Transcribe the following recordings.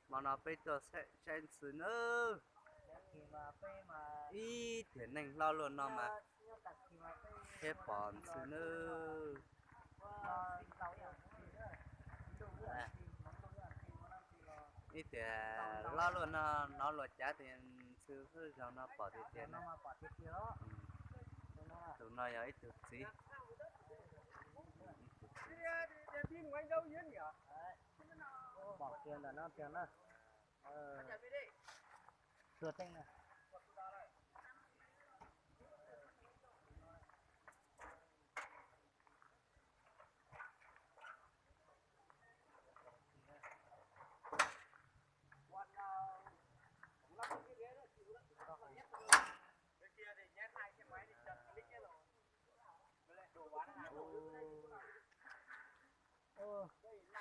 Hmo no peb tuaj saib ntxhw nawb. Ib tiam neeg hlob luaj no mas thiaj pom ntxhw nawb. Ib tiam hlob luaj no, no luag cav tias ntxhw hwb, zaug no pom tiag tiag na. Tus no yog ib tug txiv. Pom kiag ntawm no kiag na. Tuag teej na.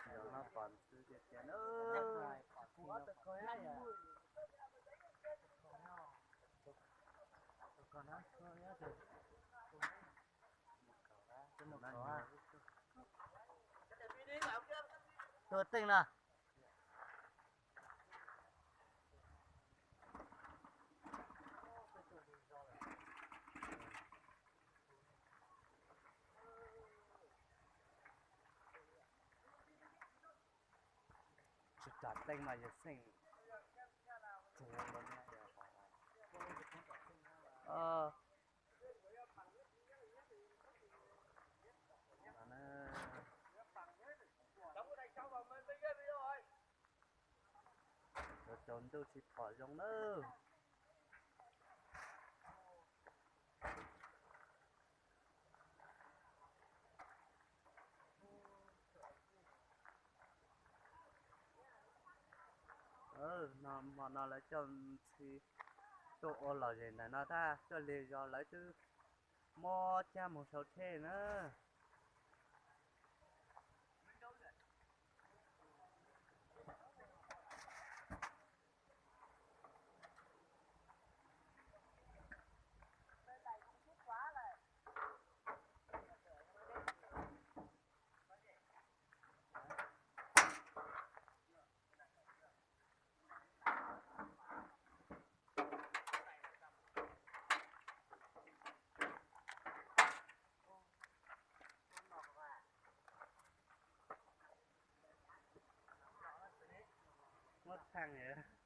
Zaum no pom ntxhw tiag tiag na. Tuag teej na. Tsis kam teej mas yog xeej tsuag los. Cov tsaus ntuj tsis pom zoo nawb. No hmo no lawv coj ntxhw tuaj ua lom zem ntawm no tag, tuaj lig zos lawv twb muab cab mus sau tsheb na. Muab thaij.